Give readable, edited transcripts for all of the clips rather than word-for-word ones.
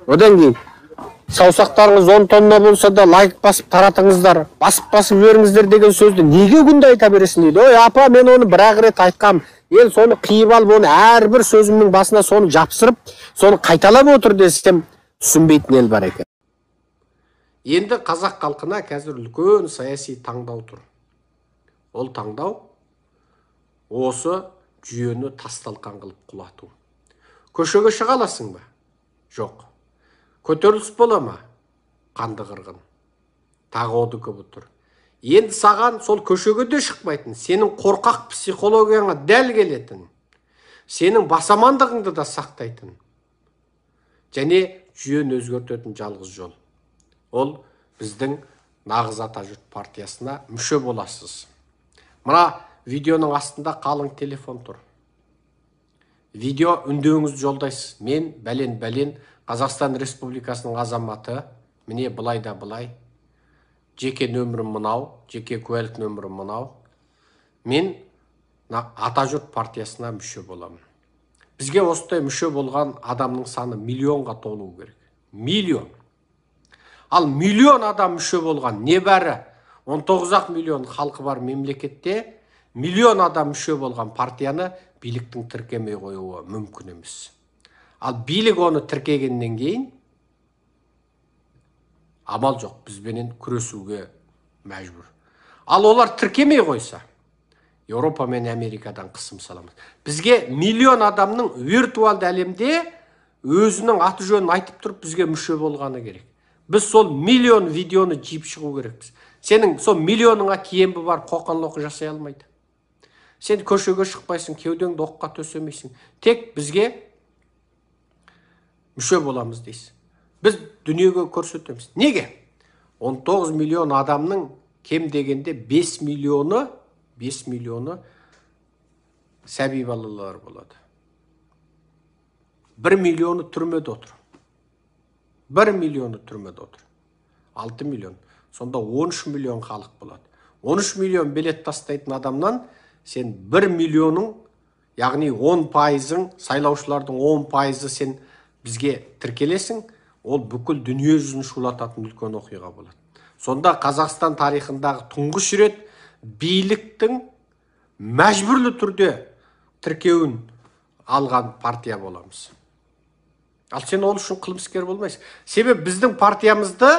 Одан кейін саусақтарыңыз 10 тонна болса да лайк басып таратыңыздар, басып жіберіңіздер деген сөзді неге күнде айта бересің дейді. Ой, апа, мен оны бір-ақ рет айтқам. Ел соны қиып алып, оны әрбір сөзімнің басына соны жапсырып, соны қайталап отыр десем, түсінбейтін ел бар екен. Енді қазақ халқына қазір үлкен саяси таңдау тұр. Ол таңдау осы жүйені тас-талқан қылып құлату. Көшеге шыға аласың ба? Жоқ. Көтеріліс бола ма? Қанды қырғын. Тағы одікі бұтыр. Енді саған сол көшеге де шықпайтын, сенің қорқақ психологияңа дәл келетін, сенің басамандығыңды да сақтайтын және жүйені өзгертетін жалғыз жол. Ол біздің нағыз Атажұрт партиясына мүше боласыз. Мына видеоның астында қалың телефон тұр. Видео үндеуіңізді жолдайсыз. Мен бәлен-бәлен Қазақстан Республикасының азаматы, міне былай да былай, жеке нөмірім мынау, жеке куәлік нөмірім мынау. Мен Атажұрт партиясына мүше боламын. Бізге осындай мүше болған адамның саны миллионға толуы керек. Миллион. Ал миллион адам мүше болған, небәрі 19-ақ миллион халқы бар мемлекетте миллион адам мүше болған партияны биліктің тіркемей қоюы мүмкін емес. Ал билік оны тіркегеннен кейін амал жоқ, бізбенен күресуге мәжбүр. Ал олар тіркемей қойса, Еуропа мен Америкадан қысым саламыз. Бізге миллион адамның виртуалды әлемде өзінің аты жөнін айтып тұрып бізге мүше болғаны керек. Біз сол миллион видеоны жиып шығу керекпіз. Сенің сол миллионыңа киембі бар қоқан-лоқы жасай алмайды. Сен көшеге шықпайсың, кеудеңді оққа төсемейсің. Тек бізге мүше боламыз дейсіз. Біз дүниеге көрсетеміз. Неге? 19 миллион адамның кем дегенде 5 миллионы, 5 миллионы сәби балалар болады. 1 миллионы түрмеде отыр. 1 миллионы түрмеде отыр. 6 миллион. Сонда 13 миллион халық болады. 13 миллион билет тастайтын адамнан сен 1 миллионың, яғни 10%-ың, сайлаушылардың 10%-ы сен бізге тіркелесің, ол бүкіл дүние жүзін шулататын үлкен оқиға болады. Сонда Қазақстан тарихындағы тұңғыш рет биліктің мәжбүрлі түрде тіркеуін алған партия боламыз. Ал сен ол үшін қылмыскер болмайсың. Себебі біздің партиямызды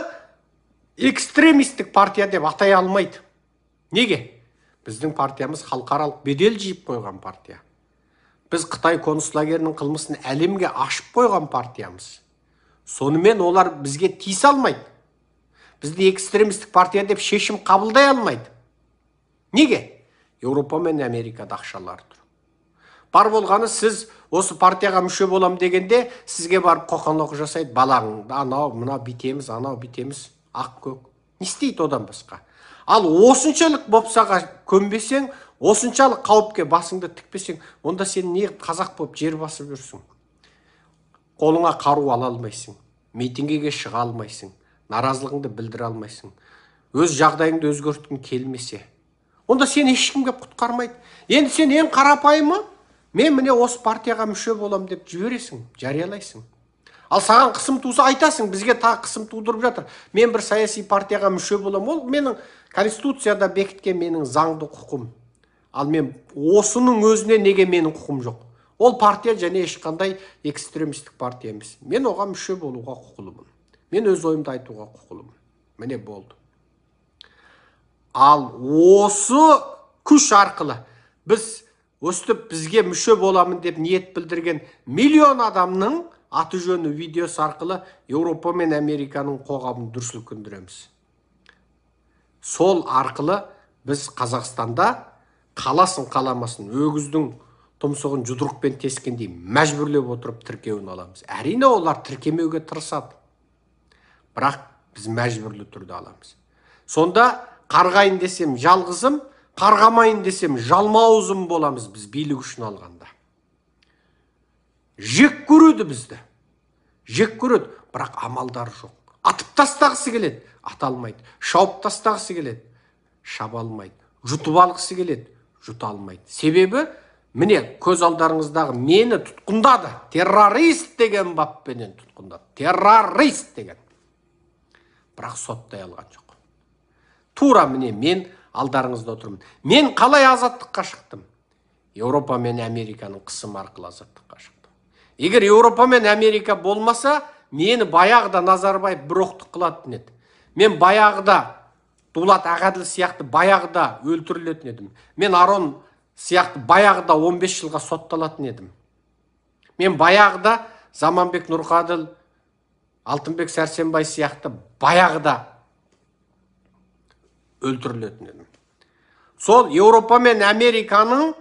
экстремистік партия деп атай алмайды. Неге? Біздің партиямыз халықаралық бедел жиып қойған партия. Біз Қытай концлагерінің қылмысын әлемге ашып қойған партиямыз. Сонымен олар бізге тиісе алмайды. Бізді экстремистік партия деп шешім қабылдай алмайды. Неге? Еуропа мен Америкада ақшалар тұр. Бар болғаны сіз осы партияға мүше болам дегенде сізге барып қоқан-лоқы жасайды, балаңды анау, мынау бүйтеміз, анау бүйтеміз, ақ көк. Не істейді одан басқа? Ал осыншалық бопсаға көнбесең, осыншалық қауіпке басыңды тікпесең, онда сен не қазақ болып жер басып жүрсің? Қолыңа қару ала алмайсың, митингіге шыға алмайсың, наразылығыңды білдіре алмайсың, өз жағдайыңды өзгерткің келмесе, онда сен ешкім кеп құтқармайды. Енді сен ең қарапайымы, мен міне осы партияға мүше болам деп жібересің, жариялайсың. Ал саған қысым туса айтасың, бізге тағы қысым тудырып жатыр. Мен бір саяси партияға мүше болам, ол менің конституцияда бекіткен менің заңды құқым. Ал мен осының өзіне неге менің құқым жоқ? Ол партия және ешқандай экстремистік партия емес. Мен оған мүше болуға құқылымын. Мен өз ойымды айтуға құқылымын. Міне болды. Ал осы күш арқылы біз өстіп бізге мүше боламын деп ниет білдірген миллион адамның аты жөні видеосы арқылы Еуропа мен Американың қоғамын дүр сілкіндіреміз. Сол арқылы біз Қазақстанда қаласын қаламасын өгіздің тұмсығын жұдырықпен тескендей мәжбүрлеп отырып тіркеуін аламыз. Әрине олар тіркемеуге тырысады. Бірақ біз мәжбүрлі түрде аламыз. Сонда қарғайын десем жалғызым, қарғамайын десем жалмауызым боламыз біз билік үшін алғанда. Жек көреді бізді. Жек көреді, бірақ амалдары жоқ. Атып тастағысы келеді, ата алмайды. Шауып тастағысы келеді, шаба алмайды. Жұтып алғысы келеді, жұта алмайды. Себебі Міне, көз алдарыңыздағы мені тұтқындады. Террорист деген баппенен тұтқындады. Террорист деген. Бірақ соттай алған жоқ. Тура міне мен алдарыңызда отырмын. Мен қалай азаттыққа шықтым? Еуропа мен Американың қысымы арқылы азаттыққа шықтым. Егер Еуропа мен Америка болмаса, мені баяғыда Назарбаев бір оқтық қылатын еді. Мен баяғыда Дулат Ағаділ сияқты баяғыда өлтірілетін едім. Мен Арон сияқты баяғыда 15 жылға сотталатын едім. Мен баяғыда Заманбек Нұрқаділ, Алтынбек Сәрсенбай сияқты баяғыда өлтірілетін едім. Сол Еуропа мен Американың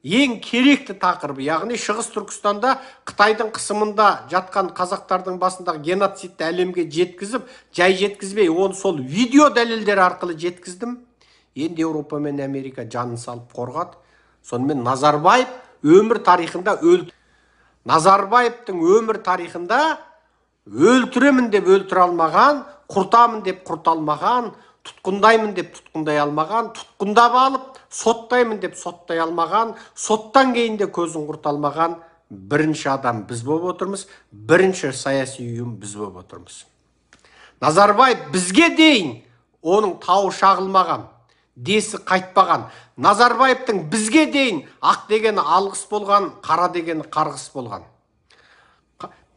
ең керекті тақырыбы, яғни Шығыс Түркістанда Қытайдың қысымында жатқан қазақтардың басындағы геноцидті әлемге жеткізіп, жай жеткізбей, оны сол видео дәлелдер арқылы жеткіздім. Енді Еуропа мен Америка жанын салып қорғады. Сонымен Назарбаев өмір тарихында Назарбаевтың өмір тарихында өлтіремін деп өлтіре алмаған, құртамын деп құрта алмаған, тұтқындаймын деп тұтқындай алмаған, тұтқындап алып, соттаймын деп соттай алмаған, соттан кейін де көзін құрта алмаған бірінші адам біз болып отырмыз, бірінші саяси ұйым біз болып отырмыз. Назарбаев бізге дейін оның тауы шағылмаған, десі қайтпаған. Назарбаевтың бізге дейін ақ дегені алғыс болған, қара дегені қарғыс болған.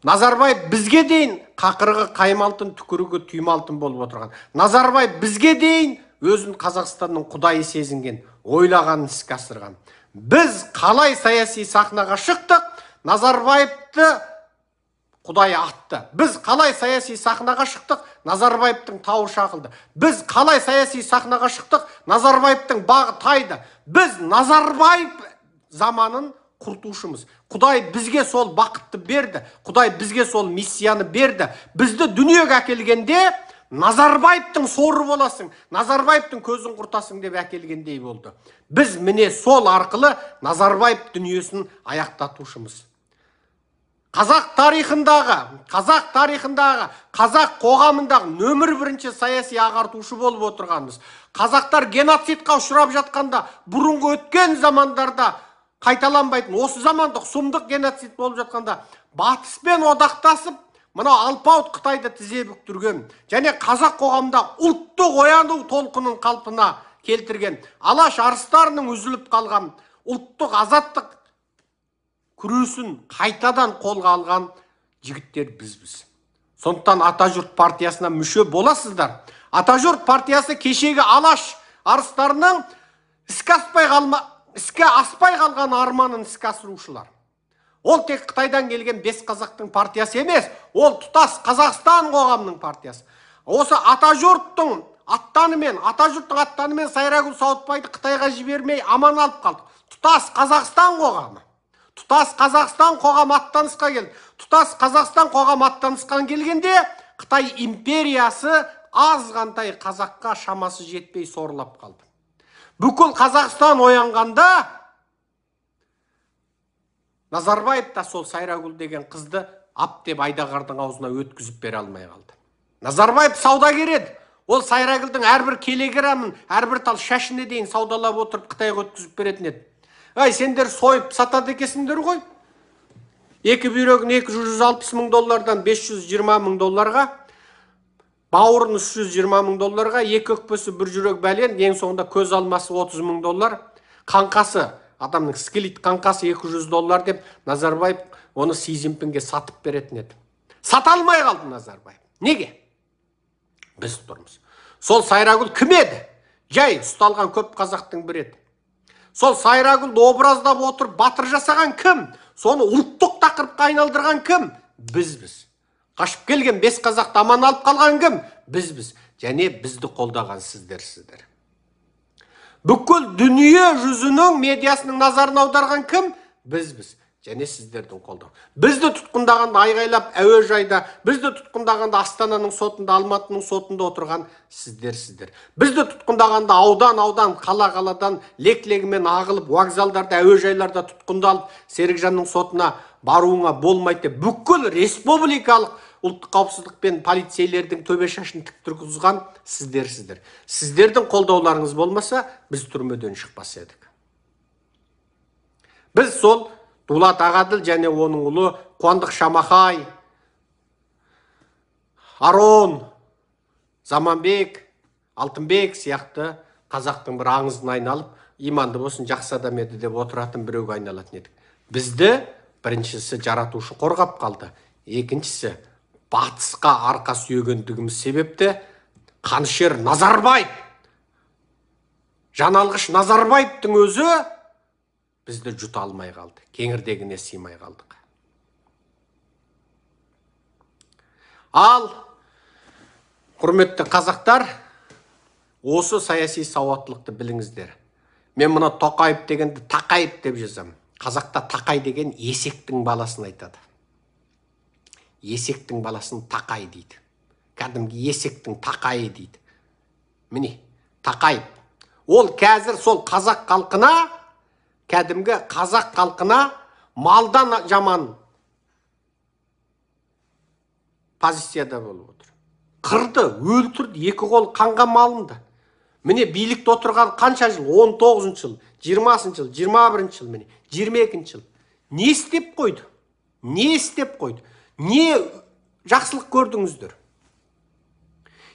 Назарбаев бізге дейін қақырығы қаймалтын, түкірігі түймалтын болып отырған. Назарбаев бізге дейін өзін Қазақстанның құдайы сезінген, ойлағанын іске асырған. Біз қалай саяси сахнаға шықтық, Назарбаевты құдай атты. Біз қалай саяси сахнаға шықтық, Назарбаевтың тауы шағылды. Біз қалай саяси сахнаға шықтық, Назарбаевтың бағы тайды. Біз Назарбаев заманын құртушымыз. Құдай бізге сол бақытты берді. Құдай бізге сол миссияны берді. Бізді дүниеге әкелгенде Назарбаевтың соры боласың, Назарбаевтың көзін құртасың деп әкелгендей болды. Біз міне сол арқылы Назарбаев дүниесін аяқтатушымыз. Қазақ тарихындағы, қазақ қоғамындағы нөмір бірінші саяси ағартушы болып отырғанбыз. Қазақтар геноцидқа ұшырап жатқанда, бұрынғы өткен замандарда қайталанбайтын, осы замандық сұмдық геноцид болып жатқанда, батыспен одақтасып, мына алпауыт Қытайды тізе бүктірген және қазақ қоғамында ұлттық ояну толқынын қалпына келтірген, Алаш арыстарының үзіліп қалған ұлттық азаттық күресін қайтадан қолға алған жігіттер бізбіз. Сондықтан Атажұрт партиясына мүше боласыздар. Атажұрт партиясы кешегі Алаш арыстарының іске аспай қалған арманын іске асырушылар. Ол тек Қытайдан келген 5 қазақтың партиясы емес, ол тұтас Қазақстан қоғамының партиясы. Осы Атажұрттың аттанымен Сайрагүл Сауытбайды Қытайға жібермей аман алып қалдық. Тұтас Қазақстан қоғамы. Тұтас Қазақстан қоғамы аттанысқа келді. Тұтас Қазақстан қоғамы аттанысқан келгенде Қытай империясы азғантай қазаққа шамасы жетпей сорлап қалды. Бүкіл Қазақстан оянғанда Назарбаев та сол Сайрагүл деген қызды ап деп айдағардың аузына өткізіп бере алмай қалды. Назарбаев саудагер еді. Ол Сайрагүлдің әрбір килограмын, әрбір тал шашына дейін саудалап отырып Қытайға өткізіп беретін еді. Ай, сендер сойып сатады екенсіңдер ғой. Екі бүйрегін 260 мың доллардан 520 мың долларға, бауырын 320 мың долларға, екі өкпесі бір жүрек бәлен, ең соңында көз алмасы 30 мың доллар, қаңқасы, адамның скелет қаңқасы 200 доллар деп Назарбаев оны Си Цзиньпинге сатып беретін еді. Сата алмай қалды Назарбаев. Неге? Біз тұрмыз. Сол Сайрагүл кім еді? Жай ұсталған көп қазақтың бірі еді. Сол Сайрагүлді образдап отырып батыр жасаған кім? Соны ұлттық тақырыпқа айналдырған кім? Бізбіз. Қашып келген 5 қазақты аман алып қалған кім? Бізбіз. Және бізді қолдаған сіздерсіздер. Бүкіл дүние жүзінің медиасының назарын аударған кім? Бізбіз. Және сіздердің қолдау. Бізді тұтқындағанда айғайлап әуежайда, бізді тұтқындағанда Астананың сотында, Алматының сотында отырған сіздерсіздер. Бізді тұтқындағанда аудан-аудан, қала-қаладан лек-легімен ағылып, вокзалдарда, әуежайларда тұтқындалып, Серікжанның сотына баруыңа болмайды деп бүкіл республикалық ұлттық қауіпсіздік пен полицейлердің төбе шашын тік тұрғызған сіздерсіздер. Сіздердің қолдауларыңыз болмаса, біз түрмеден шықпас едік. Біз сол Дулат Ағаділ және оның ұлы Қуандық Шамахай, Арон, Заманбек, Алтынбек сияқты қазақтың бір аңызына айналып, иманды болсын, жақсы адам еді деп отыратын біреуге айналатын едік. Бізді біріншісі жаратушы қорғап қалды, екіншісі батысқа арқа сүйегендігіміз себепті қанішер Назарбаев, жаналғыш Назарбаевтың өзі бізді жұта алмай қалды, кеңірдегіне сыймай қалдық. Ал, құрметті қазақтар, осы саяси сауаттылықты біліңіздер. Мен мына Тоқаев дегенді Тақаев деп жазамын. Қазақта Тақай деген есектің баласын айтады. Есектің баласын Тақай дейді. Кәдімгі есектің Тақайы дейді. Міне, Тақаев. Ол қазір сол қазақ халқына, кәдімгі қазақ халқына малдан жаман позицияда болып отыр. Қырды, өлтірді, екі қол қанға малынды. Міне билікте отырған қанша жыл? 19 жыл, 20 жыл, 21 жыл, міне 22 жыл. Не істеп қойды? Не істеп қойды? Не жақсылық көрдіңіздер?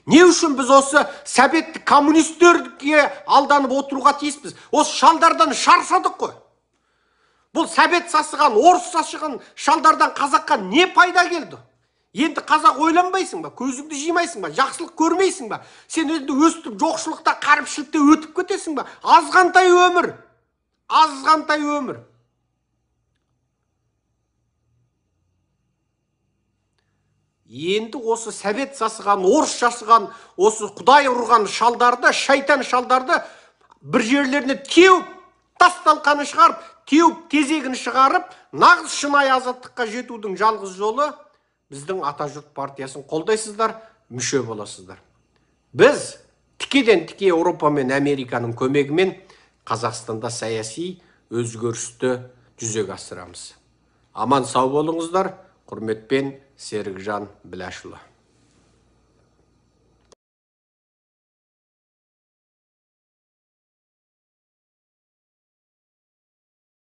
Не үшін біз осы сәбеттік коммунистерге алданып отыруға тиіспіз? Осы шалдардан шаршадық қой. Бұл сәбет сасыған, орыс сасыған шалдардан қазаққа не пайда келді? Енді қазақ ойланбайсың ба? Көзіңді жимайсың ба? Жақсылық көрмейсің ба? Сен енді өстіп жоқшылықта, қаріпшілікте өтіп кетесің ба? Азғантай өмір. Азғантай өмір. Енді осы сәбет сасыған, орыс жасыған, осы құдай ұрған шалдарды, шайтан шалдарды бір жерлеріне теуіп, тас талқанын шығарып, теуіп тезегін шығарып, нағыз шынайы азаттыққа жетудің жалғыз жолы біздің Атажұрт партиясын қолдайсыздар, мүше боласыздар. Біз тікеден тіке Еуропа мен Американың көмегімен Қазақстанда саяси өзгерісті жүзеге асырамыз. Аман сау болыңыздар. Құрметпен, Серікжан Біләшұлы.